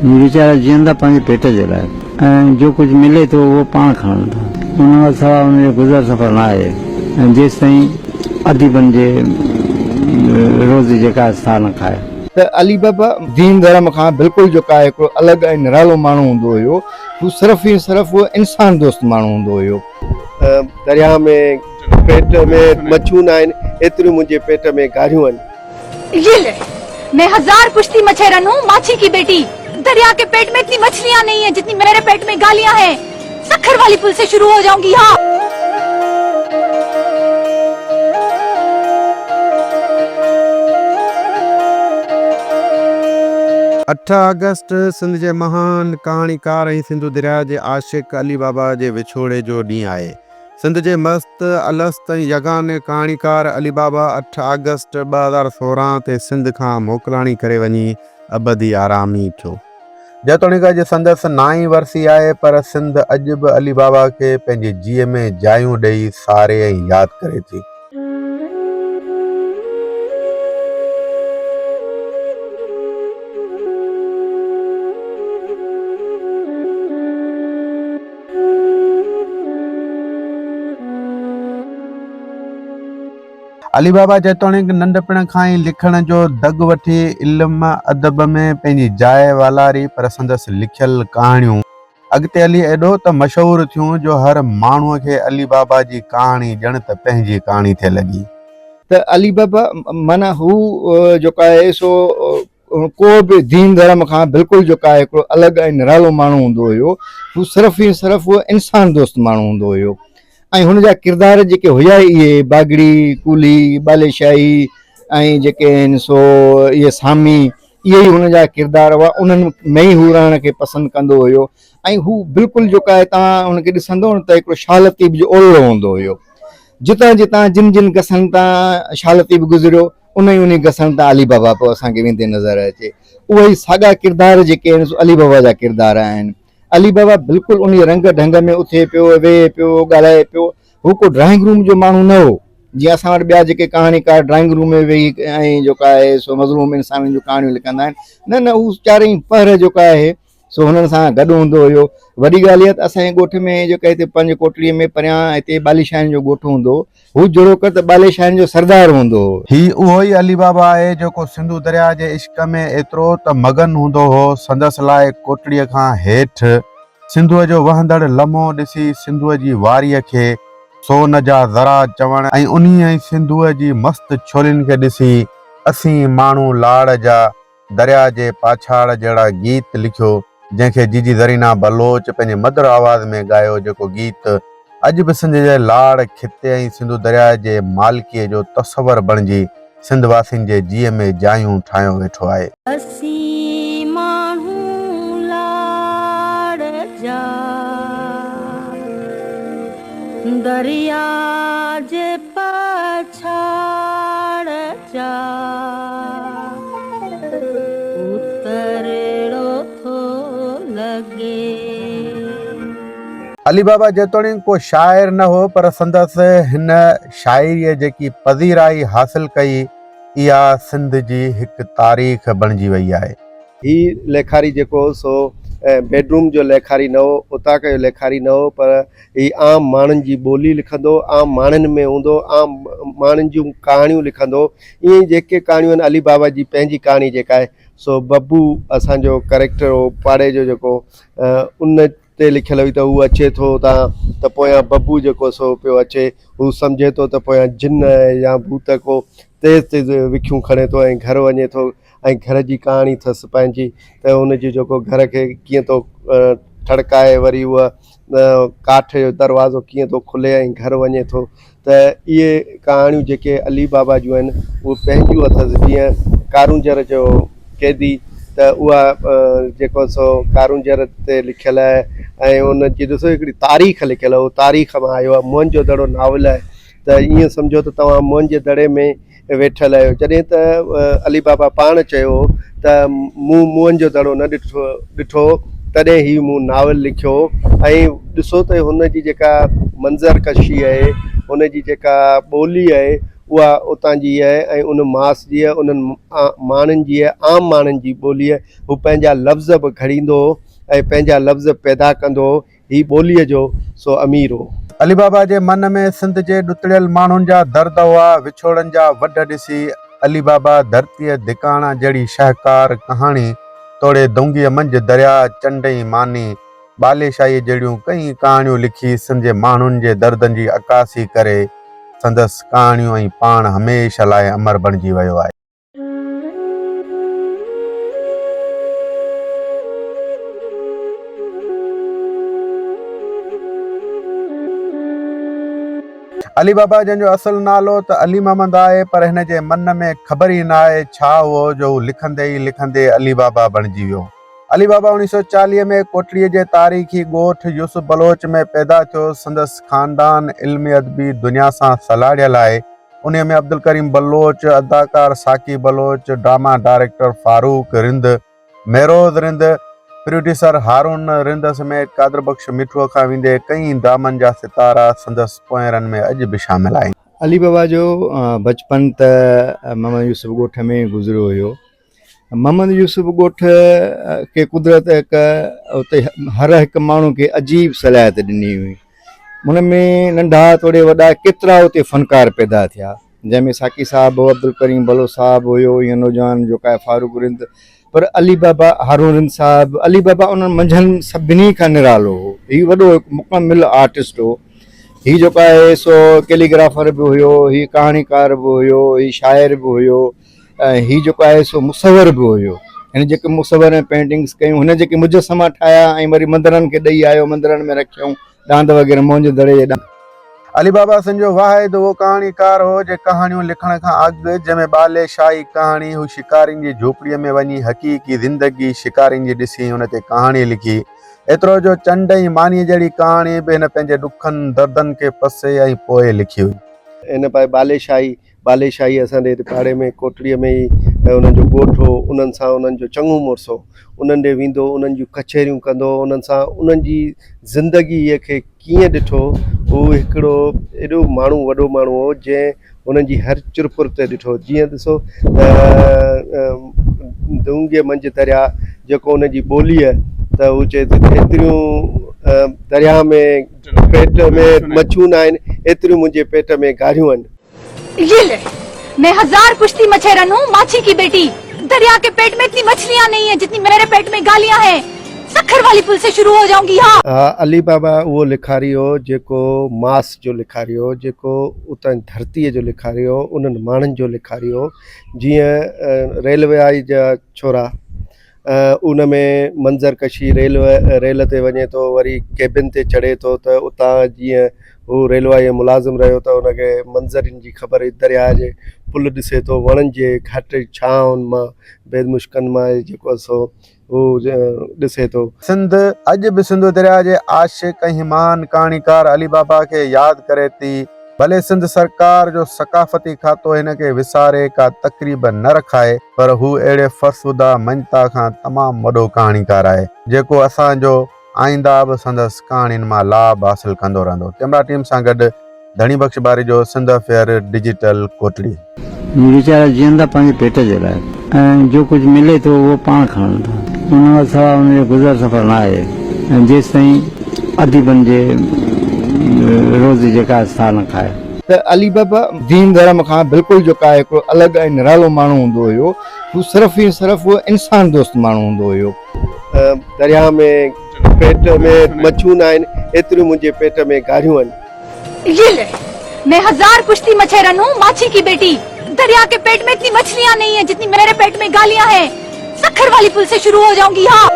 ويچارا جيئن ٿا پنهنجي پيٽ جي لاء ۽ جو ڪجهه ملي ٿو اهو پاڻ کڻن ٿا. ان کان سواء انهن جو گذر سفر نه آهي ۽ جيستائين اديبن جي روزي جيڪا آهي سا نه کائي. ته علي بابا دين ڌرم کان بلڪل جيڪو آهي هڪڙو الڳ ۽ نرالو ماڻهو هوندو هيو. هو صرف ۽ صرف انسان دوست ماڻهو هوندو هيو. درياهه ۾ پيٽ ۾ مڇون نه آهن، ايتريون منهنجي پيٽ ۾ گاريون آهن. يي لي مين هزار پشتي مڇيرن هون ماڇي ڪي بيٽي دريا ڪي پيٽ مين اتني مڇليان نهين هين جتني ميري پيٽ مين گاليان هين سکر والي پل سي شروع هو جائونگي ها. اٺ آگسٽ سنڌ جي مهان ڪهاڻيڪار ۽ سنڌو درياء جي عاشق علي بابا جي وڇوڙي جو ڏينهن آهي. سنڌ جي مست، الست ۽ يگانه ڪهاڻيڪار علي بابا اٺ آگسٽ 2016 تي سنڌ کان موڪلاڻي ڪري وڃي ابدي آرامي ٿيو. جيتوڻيڪ اڄ سندس نائين ورسي آهي پر سنڌ اڄ به علي بابا کي پنهنجي جيء ۾ جايون ڏئي ساري ۽ ياد ڪري ٿي. علي بابا جيتوڻيڪ ننڍپڻ کان ئي لکڻ جو دڳ وٺي علم ادب ۾ پنهنجي جاء والاري پر سندس لکيل ڪهاڻيون اڳتي هلي ايڏو ته مشهور ٿيون جو هر ماڻهوء کي علي بابا جي ڪهاڻي ڄڻ ته پنهنجي ڪهاڻي ٿي لڳي. ته علي بابا معنيٰ هو جيڪو آهي سو ڪو به دين ڌرم کان بلڪل جيڪو آهي هڪڙو الڳ ۽ نرالو ماڻهو هوندو هيو. هو صرف ۽ صرف انسان دوست ماڻهو هوندو هيو ۽ هن جا ڪردار جيڪي هيا اهي باگڙي، ڪولهي، ٻاليشاهي ۽ جيڪي آهن سو اهي سامي اهي ئي هن جا ڪردار هئا انهن ۾ ئي هو رهڻ کي پسند ڪندو هيو ۽ هو بلڪل جيڪو آهي توهان هن کي ڏسندو نه ته هڪڙو شاهه لطيف جو اولڙو هوندو هيو جتان جتان جن جن گسن تان شاهه لطيف گذريو انهي انهي گسڻ تان علي بابا پيو اسان کي ويندي نظر اچي. اهي ئي ساڳا ڪردار جيڪي آهن سو علي بابا جا ڪردار آهن. علي بابا بلڪل انهي رنگ ڍنگ ۾ اٿي پيو، ويهي پيو، ڳالهائي پيو. هو ڪو ڊرائنگ روم جو ماڻهو نه هو. جيئن اسان وٽ ٻيا جيڪي ڪهاڻيڪار ڊرائنگ روم ۾ ويهي ۽ جيڪو آهي سو مظلوم انسانن جون ڪهاڻيون لکندا آهن. نه نه هو چارئي پهر جيڪو آهي سو هنن سان گڏ هوندو هيو. وڏي ڳالهه اها ته اسان جي ڳوٺ ۾ جيڪا هتي پنج ڪوٽڙي ۾ پريان هتي ٻاليشاهين جو ڳوٺ هوندو هو، هو جهڙوڪر ته ٻاليشاهين جو سردار هوندو هو. هي اهو ئي علي بابا آهي جيڪو سنڌو درياء جي عشق ۾ ايترو ته مگن هوندو هو، سندس لاء ڪوٽڙيء کان هيٺ سنڌوء جو وهندڙ لمحو ڏسي سنڌوء جي واريء کي سون جا ذرا چوڻ ۽ انهيء ئي سنڌوء جي مست ڇولين کي ڏسي اسين ماڻهو لاڙ جا درياء جي پاڇاڙ جهڙا گيت لکيو، جنهن کي جيجي زرينا بلوچ پنهنجي مڌر آواز ۾ ڳايو، جيڪو گيت اڄ به سنڌ جي لاڙ خطي ۽ سنڌو درياء جي مالڪيء جو تصور بڻجي سنڌ واسين جي جيء ۾ جايون ٺاهيو ويٺو آهي. اسين ماڻهو لاڙ جا درياء جي پڇاڙ جا اترڙو ٿو لڳي. علي بابا جيتوڻيڪ ڪو شاعر نه هو پر سندس هن شاعريء جيڪي پذيرائي حاصل ڪئي اها سنڌ جي هڪ تاريخ بڻجي وئي آهي. هي ليکاري جيڪو هو سو بيڊروم جو ليکاري نه هو، اوطاق جو ليکاري نه هو پر هي عام ماڻهن جي ٻولي لکندو هو، عام ماڻهن ۾ هوندو هو، عام ماڻهن جون ڪهاڻيون لکندو هو. ائين ئي جيڪي ڪهاڻيون آهن علي بابا جي پنهنجي ڪهاڻي جيڪا آهي سو ببو اسان جو ڪريڪٽر هو پاڙي جو جيڪو ان تي لکيل هئي ته هو اچي ٿو اتان ته پويان ببو جيڪو سو پيو اچي هو سمجهي ٿو ته پويان جن يا ڀوت ڪو تيز تيز وکيون کڻي ٿو ۽ گهر وڃي ٿو ۽ گهر جي ڪهاڻي اٿس پنهنجي ته ان جي جيڪو گهر کي ڪيئن ٿو ٺڙڪائي وري اها ڪاٺ جو دروازو ڪيئن ٿو کلي ۽ گهر وڃي ٿو ته اهي ڪهاڻيون جيڪي علي بابا جون آهن اهي پنهنجون اٿس جيئن ڪارونجهر جو قيدي ته اها جيڪو سو ڪارونجهر تي لکيل آهي ۽ ان جي ڏسو هڪڙي تاريخ لکيل آهي اهو تاريخ مان آيو آهي موهن جو دڙو ناول آهي ته ائين سمجهو ته توهان موهن جي دڙي ۾ ويٺل آهيو. جڏهن ته علي بابا پاڻ چيو هو ته مون موهن جو دڙو نه ڏٺو ڏٺو تڏهن هي مون ناول لکيو ۽ ڏسو ته هن جي جيڪا منظر ڪشي آهي، هن جي جيڪا ٻولي آهي. اها اتان جي آهي ۽ ان ماس جي انهن ماڻهن جي عام ماڻهن جي ٻولي هو پنهنجا لفظ به گهڙيندو هو ۽ پنهنجا لفظ پيدا ڪندو هو. هي ٻوليء جو سو امير هو. علي بابا جي من ۾ سنڌ جي ڏتڙيل ماڻهن جا درد هئا، وڇوڙن جا وڍ ڏسي علي بابا ڌرتيء ڌڪاڻا جهڙي شاهڪار ڪهاڻي توڙي دونگيء منجهه درياء چنڊ ۽ ماني ٻاليشاهيء جهڙيون ڪئين ڪهاڻيون لکي سنڌ جي ماڻهن جي دردن جي عڪاسي ڪري سندس ڪهاڻيون ۽ پاڻ هميشه لاء امر بڻجي ويو آهي. علي بابا جنهن جو اصل نالو ته علي محمد آهي پر هن جي من ۾ خبر ئي ناهي ڇا هئو جو هو لکندي ئي لکندي علي بابا بڻجي ويو. علي بابا 1940 ۾ ڪوٽڙي جي تاريخي ڳوٺ يوسف بلوچ ۾ پيدا ٿيو. سندس خاندان علمي ادبي دنيا سان سلهاڙيل آهي. انهيء ۾ عبدالڪريم بلوچ، اداڪار Saqi Baloch, drama director Farooq Rind, Miroz Rind, producer Haroon Rind سميت قادر بخش مٺوء کان ويندي ڪئين ڊرامن جا ستارا سندس پوئينرن ۾ اڄ به شامل آهن. علي بابا جو بچپن ته محمد يوسف ڳوٺ ۾ ئي گذريو هيو. محمد يوسف ڳوٺ کي قدرت هڪ اتي هر هڪ ماڻهو کي عجيب صلاحيت ڏني هئي. ان ۾ ننڍا توڙي وڏا ڪيترا اتي فنڪار پيدا ٿيا، جنهن ۾ ساقي صاحب هو، عبدالڪريم بلوچ صاحب هيو، ايئن نوجوان جيڪو آهي فاروق رند، پر علي بابا هارون رند صاحب، علي بابا انهن منجهن سڀني کان نرالو هو. هي وڏو هڪ مڪمل آرٽسٽ هو. هي جيڪو آهي سو ڪيليگرافر به هيو، هي ڪهاڻيڪار به هيو، هي شاعر به هيو ۽ هي جيڪو آهي سو مصور به هيو. هن جيڪي مصور ۽ پينٽنگس ڪيون، هن جيڪي مجسما ٺاهيا ۽ وري مندرن کي ڏئي آيو، مندرن ۾ رکيائون، ڏاند وغيره موهن جي دڙي جي ڏاند. علي بابا سن جو واحد اهو ڪهاڻيڪار هو جنهن ڪهاڻيون لکڻ کان اڳ جنهن ۾ ٻالي شاهي ڪهاڻي هو شڪارين جي جهوپڙيء ۾ وڃي حقيقي زندگي شڪارين جي ڏسي ان تي ڪهاڻي لکي. ايترو جو چنڊ ۽ مانيء جهڙي ڪهاڻي به هن پنهنجي ڏکن دردن کي پسي ۽ پوء لکي هئي. هن پائي ٻالي شاهي ٻالي شاهي اسان جي هتي پاڙي ۾ ڪوٽڙيء ۾ ئي انهن جو ڳوٺ هو، انهن سان انهن جو چڱو مڙس هو. انهن ڏي ويندو هو، انهن جون ڪچهريون ڪندو هو، انهن سان انهن جي زندگيء کي ڪيئن ڏٺو، هو هڪڙو ايڏو ماڻهو وڏو ماڻهو هو، جنهن انهن جي هر چرپر تي ڏٺو. جيئن ڏسو ته دونگيء منجهه درياء جيڪو ان جي ٻوليء ته هو چئي ته ايتريون درياء ۾ پيٽ ۾ مڇون ناهن، ايتريون منهنجي پيٽ ۾ گاريون آهن. ये ले मैं हजार पुश्ती मछेरन हूँ माछी की बेटी दरिया के पेट में इतनी मछलियाँ नहीं है जितनी मेरे पेट में गालियाँ हैं सखर वाली पुल से शुरू हो जाऊंगी हाँ। علي بابا اهو لکاري هو جيڪو ماس جو لکاري هو، جيڪو اتان ڌرتيء جو لکاري هو، انهن ماڻهن جو لکاري هو، جيئن ريلوائي جا ڇورا ان ۾ منظر ڪشي ريل ريل تي وڃي ٿو وري ڪيبن تي چڙهي ٿو ته اتان جيئن هو ريلوائي جو ملازم رهيو ته ان کي منظرن جي خبر هئي درياهه جي پل ڏسي ٿو وڻن جي گهاٽي ڇانون مان بيد مشڪن مان جيڪو سو هو ڏسي ٿو. سنڌ اڄ به سنڌو درياهه جي عاشق ۽ مهان ڪهاڻيڪار علي بابا کي ياد ڪري ٿي. ڀلي سنڌ سرڪار جو ثقافتي کاتو هن کي وساري ڪا تقريب نه رکائي پر هو اهڙي فرسوده مڃتا کان تمام وڏو ڪهاڻيڪار آهي جيڪو اسان جو آئنده به سندس ڪهاڻين مان لاڀ حاصل ڪندو رهندو. ڪئميرا ٽيم سان گڏ ڌڻي بخش باريجو، سنڌ افيئر ڊجيٽل، ڪوٽڙي. هي ويچارا جيئن ٿا پنهنجي پيٽ جي لاء ۽ جو ڪجهه ملي ٿو اهو پاڻ کڻن ٿا ان کان سواء ان جو گذر سفر نه آهي ۽ جيستائين اديبن جي روزي جيڪا سا نه کائي. ته علي بابا دين ڌرم کان بلڪل جيڪو آهي هڪڙو الڳ ۽ نرالو ماڻهو هوندو هيو هو صرف ۽ صرف انسان دوست ماڻهو هوندو هيو. درياهه ۾ پيٽ ۾ مڇون ناهن ايتريون منهنجي پيٽ ۾ گاريون آهن. ये ले मैं हजार पुश्ती मछेरन हूँ माछी की बेटी दरिया के पेट में इतनी मछलियाँ नहीं है जितनी मेरे पेट में गालियाँ हैं सखर वाली पुल से शुरू हो जाऊंगी हाँ।